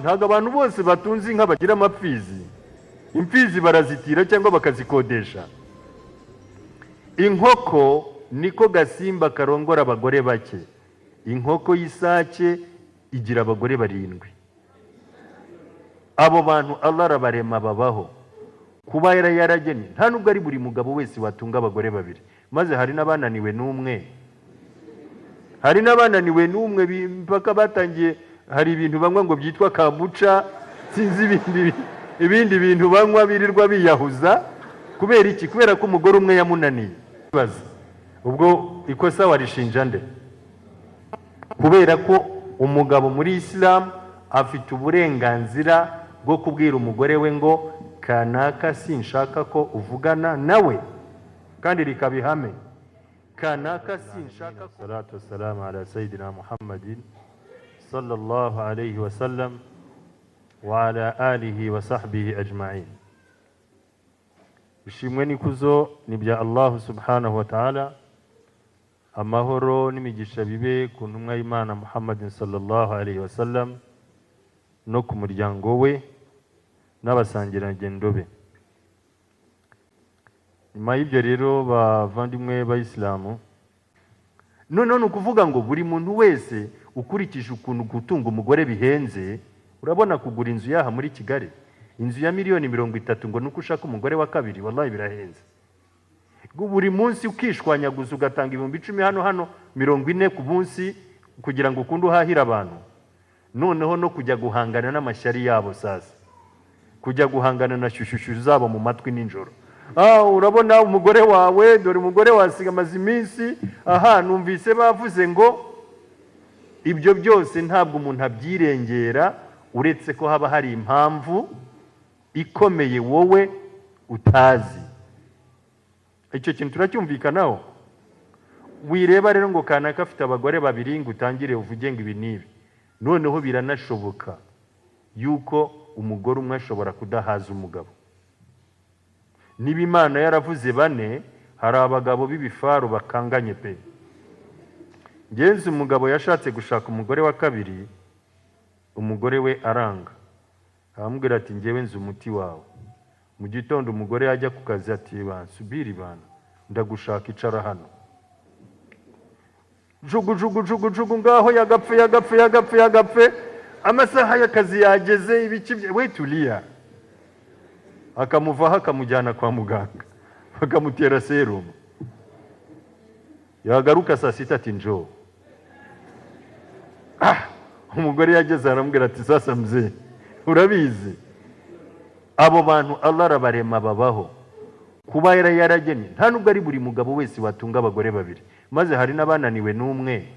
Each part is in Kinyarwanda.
Ntabwo abantu bose batunze inka bagira amapfizi. Imfizi barazitira cyangwa bakazikodesha. Inkoko niko gasimba karongora abagore bake. Inkoko y'isake igira abagore barindwi. Abo bantu Allah arabarema, babaho. Kuba yaragennye, nta nubwo ari buri mugabo wese watunga abagore babiri. Maze hari n'abananiwe n'umwe, hari n'abananiwe n'umwe, mpaka batangiye, hari ibintu banywa ngo byitwa kombucha, sinzi ibindi bintu banywa birirwa biyahuza. Kubera iki? Kubera ko umugore umwe yamunaniye. Baza, ubwo ikosa warishinja nde? Kubera ko umugabo muri Isilamu afite uburenganzira bwo kubwira umugore we ngo "Kanaka sinshaka ko uvugana nawe", kandi rikaba ihame. Kanaka sinshaka ko. Salatu wassalamu ala sayyidina Muhammadin sallallahu alayhi wa sallam wa ala alihi wa sahbihi ajma'in. Ishimwe n'ikuzo ni bya Allahu subhanahu wa ta'ala, amahoro n'imigisha bibe ku ntumwa y'Imana Muhammadin sallallahu alayhi wa sallam no ku muryango we n'abasangirangendo be. Nyuma y'ibyo rero, bavandimwe bayisilamu, noneho ni ukuvuga ngo buri muntu wese ukurikije ukuntu gutunga umugore bihenze, urabona kugura inzu yaha muri Kigali, inzu ya miliyoni 30, ngo nuko ushaka umugore wa kabiri, wallahi birahenze. Buri munsi ukishwanyaguza, ugatanga 10,000 hano hano, 40 ku munsi, kugira ngo ukunde uhahire abantu. Noneho no kujya guhangana n'amashyari yabo, sasa kujya guhangana na shyushyushyu zabo mu matwi nijoro: "Ah, urabona umugore wawe, dore umugore wasiga amaze iminsi aha, numvise bavuze ngo." Ibyo byose ntabwo umuntu abyirengera, uretse ko haba hari impamvu ikomeye wowe utazi. Icyo kintu turacyumvikanaho? Wireba rero ngo kanaka afite abagore babiri ngo utangire uvuge ngo ibi n'ibi. Noneho biranashoboka yuko umugore umwe ashobora kudahaza umugabo. Niba Imana yaravuze bane, hari abagabo b'ibifaru bakanganye pe. Ngenzi umugabo yashatse gushaka umugore wa kabiri, umugore we aranga, aramubwira ati: "Ngewe nzi umuti wawe." Mu gitondo umugore yajya ku kazi ati: "Bansubire bana, ndagushaka, icara hano." Jugu jugu jugu jugu, ngaho yagapfe yagapfe yagapfe yagapfe, amasaha y'akazi yageze, ibiki we tulia. Akamuvaho, akamujyana kwa muganga, bakamutera serumu. Yagaruka saa sita ati: "Njoo." Ah, umugore yageze aramubwira ati: "Sasa mzee, urabizi." Abo bantu Allah arabarema, babaho. Kuba yaragennye, nta nubwo ari buri mugabo wese watunga abagore babiri. Maze hari n'abananiwe n'umwe,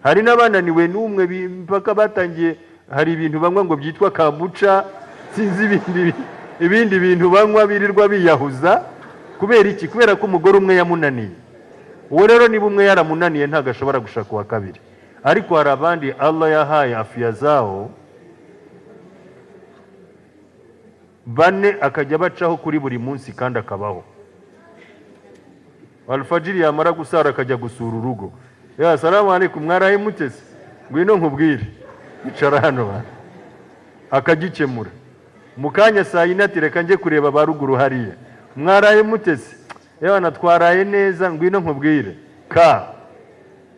hari n'abananiwe n'umwe, mpaka batangiye, hari ibintu banywa ngo byitwa kombucha, sinzi ibindi bintu banywa birirwa biyahuza. Kubera iki? Kubera ko umugore umwe yamunaniye. Uwo rero niba umwe yaramunaniye, ntabwo ashobora gushaka uwa kabiri. Ariko hari abandi Allah yahaye afiya zawo, bane akajya bacaho kuri buri munsi kandi akabaho. Alfajiri yamara gusara akajya gusura urugo: "Ya salamu alaikum, mwaraye mutese? Ngwino nkubwire, icara hano bana." Akagikemura mu kanya. Saa yine ati: "Reka njye kureba ba ruguru hariya. Mwaraye mutese? Yewe, twaraye neza, ngwino nkubwire." Ka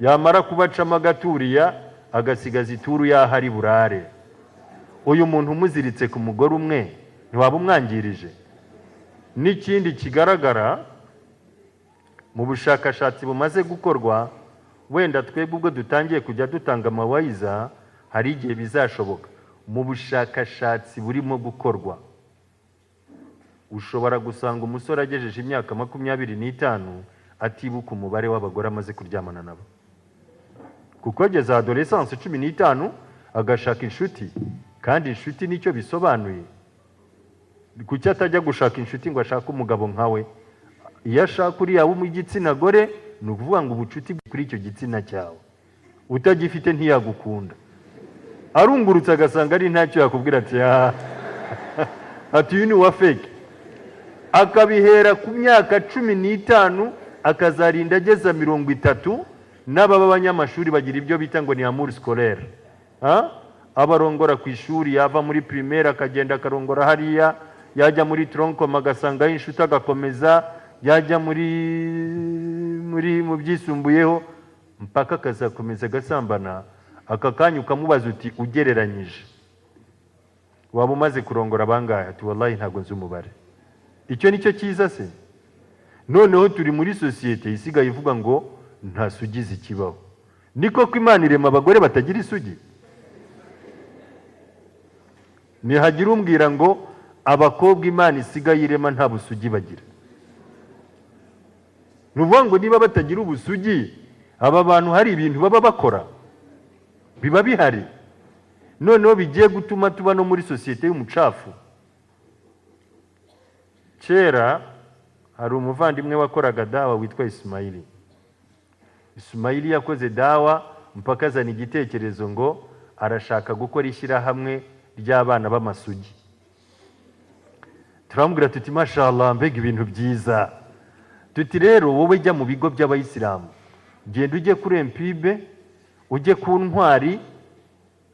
yamara kubacamo agaturiya, agasigaza ituru y'aho ari burare. Uyu muntu umuziritse ku mugore umwe, ntiwaba umwangirije? N'ikindi kigaragara mu bushakashatsi bumaze gukorwa, wenda twebwe ubwo dutangiye kujya dutanga amawayiza, hari igihe bizashoboka. Mu bushakashatsi burimo gukorwa, ushobora gusanga umusore agejeje imyaka 25 atibuka umubare w'abagore amaze kuryamana nabo, kuko ageze adolescence 15 agashaka inshuti. Kandi inshuti nicyo bisobanuye. Kuki atajya gushaka inshuti ngo ashake umugabo nkawe? Iyo ashaka uriya w'igitsina gore, ni ukuvuga ngo ubucuti kuri icyo gitsina cyawe utagifite ntiyagukunda. Arungurutse agasanga ari ntacyo, yakubwira ati: "Ah," ati: "Uyu ni uwa fake." Akabihera ku myaka 15, akazarinda ageza 30. N'ababa abanyamashuri bagira ibyo bita ngo ni amour scolaire. Abarongora ku ishuri, yava muri primaire akagenda akarongora hariya, yajya muri tronc commun agasangayo inshuti agakomeza, yajya muri mu byisumbuyeho mpaka akazakomeza agasambana. Aka kanya ukamubaza uti: "Ugereranyije waba umaze kurongora bangahe?" Ati: "Wallahi ntabwo nzi umubare." Icyo ni cyo cyiza se? Noneho turi muri sosiyete isigaye ivuga ngo nta sugi zikibaho. Ni koko Imana irema abagore batagira isugi? Nihagira umbwira ngo abakobwa Imana isigaye irema nta busugi bagira. Ni ukuvuga ngo niba batagira ubusugi, aba bantu hari ibintu baba bakora biba bihari noneho bigiye gutuma tuba no muri sosiyete y'umucafu. Kera hari umuvandimwe wakoraga dawa witwa Ismaili. Ismaili yakoze dawa mpaka azana igitekerezo ngo arashaka gukora ishyirahamwe ry'abana b'amasugi. Turamubwira tuti: "Mashallah, mbega ibintu byiza!" Tuti: "Rero wowe jya mu bigo by'abayisilamu, genda ujye kuri Empibe, ujye ku Ntwari,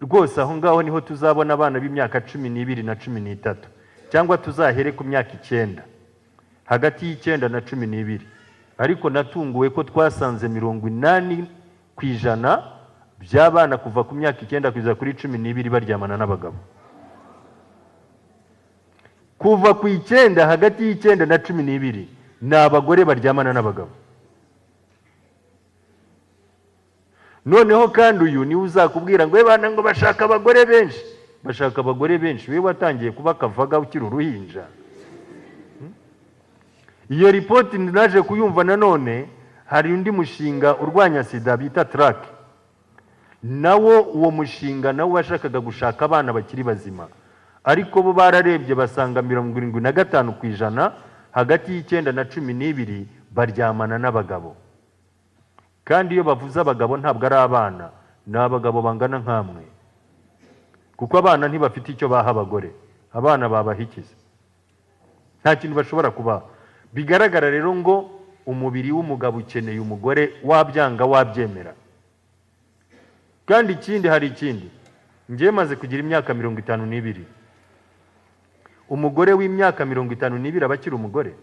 rwose aho ngaho niho tuzabona abana b'imyaka 12 na 13, cyangwa tuzahere ku myaka 9, hagati y'9 na 12." Ariko natunguwe ko twasanze 80% by'abana kuva ku myaka 9 kugeza kuri 12 baryamana n'abagabo. Kuva ku 9, hagati y'9 na 12 ni abagore baryamana n'abagabo. Noneho kandi uyu niwe uzakubwira ngo bana ngo bashaka abagore benshi, bashaka abagore benshi, we watangiye kuba akavaga ukiri uruhinja. Iyo ripoti naje kuyumva nanone. Hari undi mushinga urwanya sida bita TRAC, nawo uwo mushinga nawo washakaga gushaka abana bakiri bazima, ariko bo bararebye basanga 75% hagati y'9 na 12 baryamana n'abagabo. Kandi iyo bavuze abagabo ntabwo ari abana, ni abagabo bangana nk'amwe, kuko abana ntibafite icyo baha abagore. Abana babahikiza nta kintu bashobora kubaha. Bigaragara rero ngo umubiri w'umugabo ukeneye umugore, wabyanga wabyemera. Kandi ikindi, hari ikindi, ngewe maze kugira imyaka 52. Umugore w'imyaka 52 aba akiri umugore?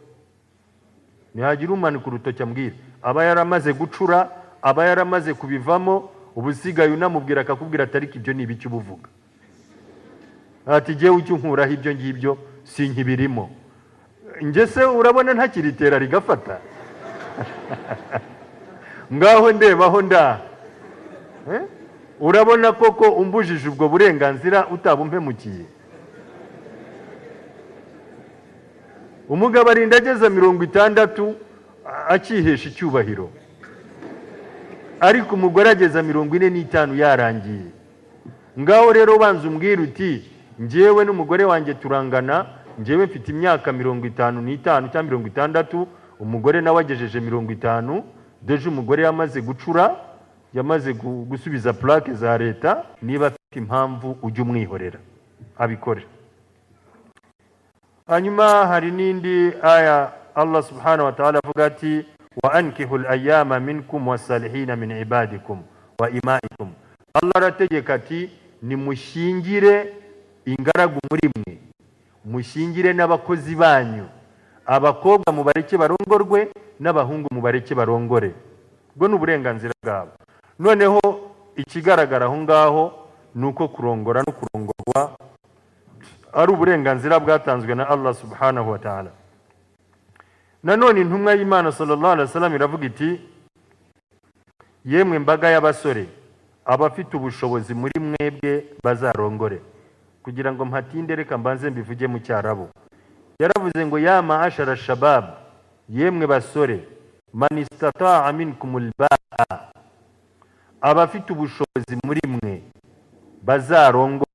Ntihagira umanika urutoki ambwira. Aba yaramaze gucura, aba yaramaze kubivamo. Uba usigaye unamubwira akakubwira ati: "Ariko ibyo ni ibiki uba uvuga?" Ati: "Jyewe ujye unkuraho ibyo ngibyo, sinkibirimo." Njye se urabona ntakiritera rigafata? Ngaho ndebaho ndaha. Urabona koko umbujije ubwo burenganzira utaba umpemukiye? Umugabo arinda ageze 60 akihesha icyubahiro, ariko umugore ageza 45 yarangiye. Ngaho rero ubanza umbwira uti: "Njyewe n'umugore wanjye turangana, njyewe mfite imyaka 55 cyangwa 60, umugore nawe agejeje 50." Déjà umugore yamaze gucura, yamaze gusubiza plaque za leta. Niba afite impamvu, ujye umwihorera abikore. Hanyuma hari n'indi aya Allah subhanahu wa ta'ala avuga ati: "Wa ankihu al-ayyama minkum wasalihina min ibadikum wa imaikum." Allah arategeka ati: "Nimushyingire ingaragu muri mwe, mushyingire n'abakozi banyu. Abakobwa mubareke barongorwe, n'abahungu mubareke barongore." Ubwo ni uburenganzira bwabo. Noneho ikigaragara aho ngaho ni uko kurongora no kurongorwa ari uburenganzira bwatanzwe na Allah subhanahu wa ta'ala. Nanone intumwa y'Imana sallallahu alaihi wasallam iravuga iti: "Yemwe mbaga y'abasore, abafite ubushobozi muri mwebwe bazarongore." Kugira ngo mpatinde, reka mbanze mbivuge mu Cyarabu. Yaravuze ngo: "Ya ma'ashara shabab, yemwe basore, man istata'a minkumul ba'a, abafite ubushobozi muri mwe bazarongore,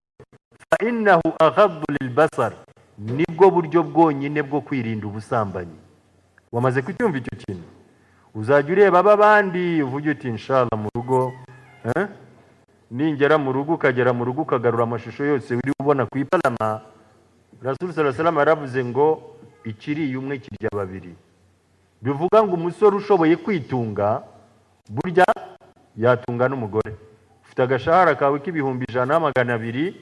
fa innahu aghaddu lilbasar, nibwo buryo bwonyine bwo kwirinda ubusambanyi." Wamaze kucyumva icyo kintu? Uzajya ureba abandi uvuge uti: "Inshallah mu rugo, eh? Ningera mu rugo." Ukagera mu rugo ukagarura amashusho yose uri ubona ku ipalama. Rasul sallallahu alaihi wasallam yaravuze ngo: "Ikiriye umwe kirya babiri." Bivuga ngo umusore ushoboye kwitunga burya yatunga n'umugore. Ufite Ufite agashahara kawe k'100,000, 200,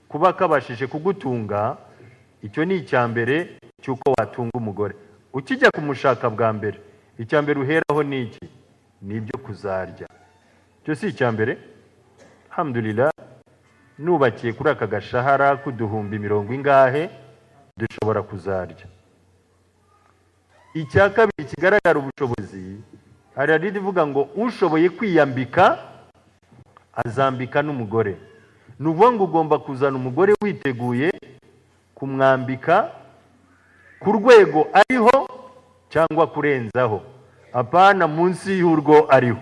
kuba kabashije kugutunga, icyo ni icya mbere cy'uko watunga umugore. Ukijya kumushaka bwa mbere, icya mbere uheraho ni iki? Ni ibyo kuzarya. Icyo si icya mbere? Alhamdulillah, nubakiye kuri aka gashahara k'uduhumbi mirongo ingahe, dushobora kuzarya. Icya kabiri kigaragara ubushobozi, hari hadith ivuga ngo ushoboye kwiyambika azambika n'umugore. Ni ukuvuga ngo ugomba kuzana umugore witeguye kumwambika ku rwego ariho cyangwa kurenzaho, apana munsi y'urwo ariho.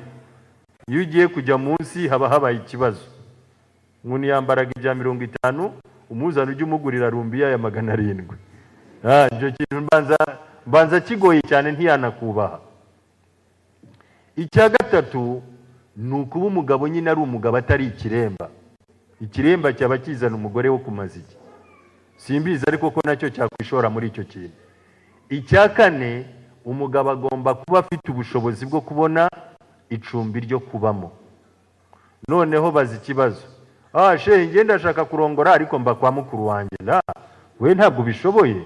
Iyo ugiye kujya munsi haba habaye ikibazo. Umuntu yambaraga ibya 50, umuzana ujye umugurira rumbiya ya 700. Icyo kintu mbanza kigoye cyane, ntiyanakubaha. Icya gatatu ni ukuba umugabo nyine ari umugabo, atari ikiremba. Ikiremba cyaba kizana umugore wo kumaza iki? Simbizi, ariko ko nacyo cyakwishora muri icyo kintu. Icya kane, umugabo agomba kuba afite ubushobozi bwo kubona icumbi ryo kubamo. Noneho baza ikibazo: "Ah, shehe, njye ndashaka kurongora ariko mba kwa mukuru wanjye." La, we ntabwo ubishoboye,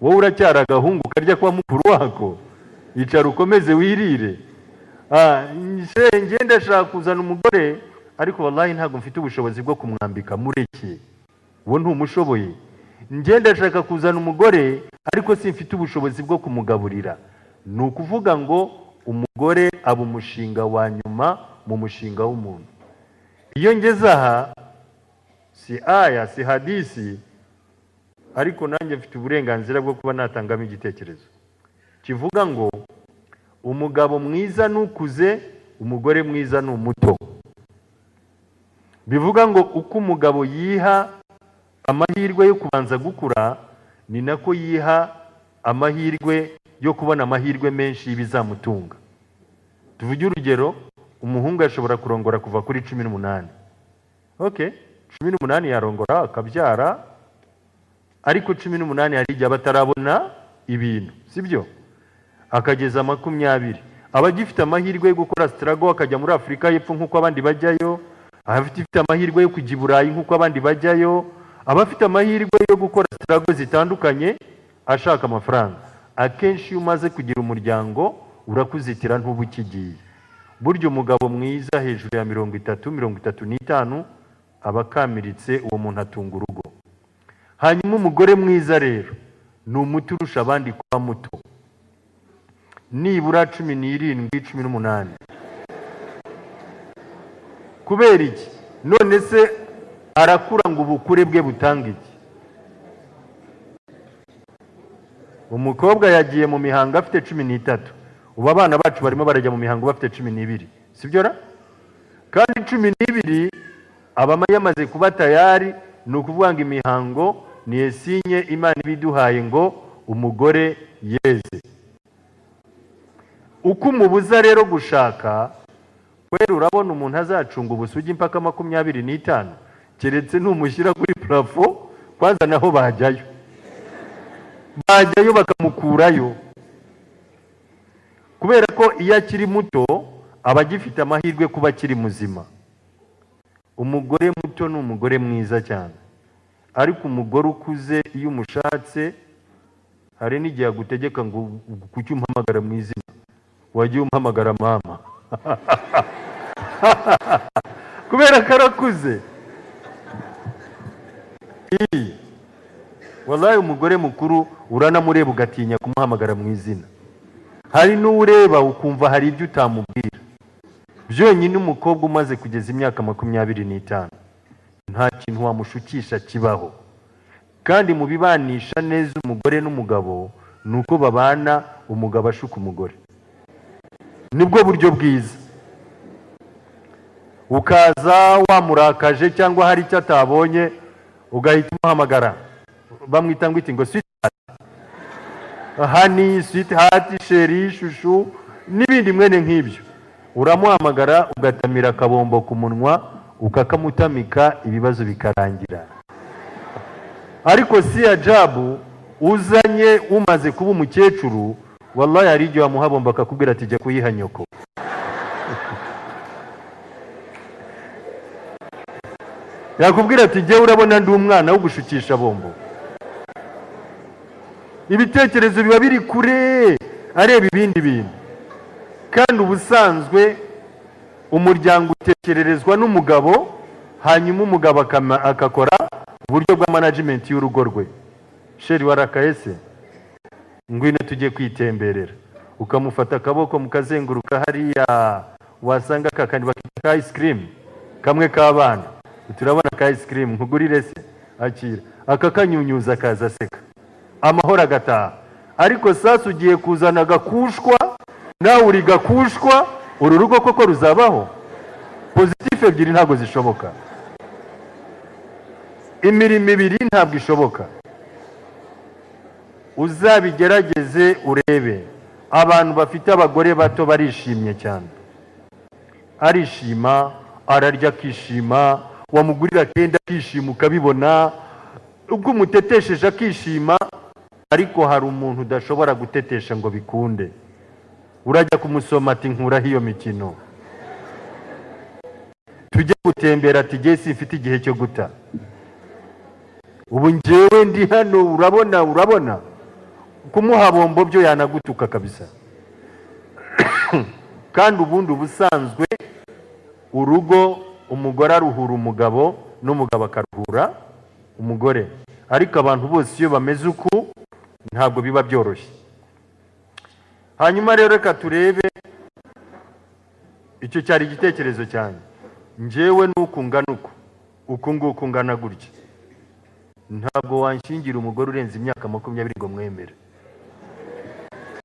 wowe uracyari agahungu karya kwa mukuru wako, icara ukomeze wirire. "Ah, shehe, njye ndashaka kuzana umugore ariko wallahi ntabwo mfite ubushobozi bwo kumwambika." Mureke, wowe ntumushoboye. "Njye ndashaka kuzana umugore ariko simfite ubushobozi bwo kumugaburira." Ni ukuvuga ngo umugore aba umushinga wa nyuma mu mushinga w'umuntu. Iyo ngeze aha, si aya si hadisi, ariko nanjye mfite uburenganzira bwo kuba natangamo igitekerezo kivuga ngo umugabo mwiza nukuze, umugore mwiza ni umuto. Bivuga ngo uko umugabo yiha amahirwe yo kubanza gukura, ni nako yiha amahirwe yo kubona amahirwe menshi y'ibizamutunga. Tuvuge urugero, umuhungu ashobora kurongora kuva kuri 18. Okay, 18 yarongora akabyara, ariko 18 hari igihe aba atarabona ibintu, sibyo? Akageza 20 aba agifite amahirwe yo gukora struggle, akajya muri Afurika y'Epfo nk'uko abandi bajyayo, aba afite amahirwe yo kujya i Burayi nk'uko abandi bajyayo, aba afite amahirwe yo gukora struggle zitandukanye ashaka amafaranga. Akenshi iyo umaze kugira umuryango urakuzitira, ntuba ukigiye. Burya umugabo mwiza hejuru ya 30, 35 aba akamiritse, uwo muntu atunga urugo. Hanyuma umugore mwiza rero ni umuti urusha abandi kuba muto, nibura 17, 18. Kubera iki? None se arakura ngo ubukure bwe butange iki? Umukobwa yagiye mu mihango afite 13. Ubu abana bacu barimo barajya mu mihango bafite 12, sibyo ra? Kandi 12 aba yamaze kuba tayari. Ni ukuvuga ngo imihango ni esinye Imana ibiduhaye ngo umugore yeze. Uko umubuza rero gushaka kwera, urabona umuntu azacunga ubusugi mpaka 25? Keretse numushyira kuri plafond. Kwanza naho bajyayo, bajyayo bakamukurayo, kubera ko iyo akiri muto aba agifite amahirwe kuba akiri muzima. Umugore muto ni umugore mwiza cyane, ariko umugore ukuze iyo umushatse hari n'igihe agutegeka ngo: "Kuki umpamagara mu izina? Wagiye umpamagara mama?" Kubera ko arakuze. Ii. Wallahi, umugore mukuru uranamureba ugatinya kumuhamagara mu izina. Hari n'uwureba ukumva hari ibyo utamubwira byonyine. Umukobwa umaze kugeza imyaka 25 nta kintu wamushukisha kibaho. Kandi mu bibanisha neza umugore n'umugabo ni uko babana umugabo ashuka umugore, nibwo buryo bwiza. Ukaza wamurakaje cyangwa hari icyo atabonye, ugahita umuhamagara, bamwita ngo iki? Ngo sweetheart, honey, sweetheart, chérie, chouchou n'ibindi mwene nk'ibyo. Uramuhamagara, ugatamira akabombo ku munwa, ukakamutamika, ibibazo bikarangira. Ariko si ajabu uzanye umaze kuba umukecuru, wallahi hari igihe wamuha bombo akakubwira ati: "Jya kuyiha nyoko." Yakubwira ati: "Njyewe urabona ndi umwana wo gushukisha bombo?" Ibitekerezo biba biri kure, areba ibindi bintu. Kandi ubusanzwe umuryango utekererezwa n'umugabo, hanyuma umugabo agakora uburyo bwa management y'urugo rwe. "Chéri, warakaye se? Ngwino tujye kwitemberera." Ukamufata akaboko mukazenguruka hariya, wasanga aka kandi bakita ka ice cream kamwe k'abana. "Turabona ka ice cream, nkugurire se? Akira." Akakanyunyuza, akaza aseka, amahoro agataha. Ariko sasa ugiye kuzana agakushwa, nawe uri gakushwa, uru rugo koko ruzabaho? Positif ebyiri ntabwo zishoboka, imirimo ibiri ntabwo ishoboka. Uzabigerageze urebe, abantu bafite abagore bato barishimye cyane. Arishima, ararya akishima, wamugurira akenda akishima, ukabibona ubwo umutetesheje akishima. Ariko hari umuntu udashobora gutetesha ngo bikunde. Urajya kumusoma ati: "Nkuraho iyo mikino, tujye gutembera." Ati: "Jye simfite igihe cyo guta, ubu njyewe ndi hano." Urabona kumuha bombo byo yanagutuka kabisa. Kandi ubundi ubusanzwe urugo umugore aruhura umugabo n'umugabo akaruhura umugore, ariko abantu bose iyo bameze uku ntabwo biba byoroshye. Hanyuma rero reka turebe, icyo cyari igitekerezo cyanjye. Njyewe nuku ngana uku, uku nguku ngana gutya, ntabwo wanshingira umugore urenze imyaka 20 ngo mwemere.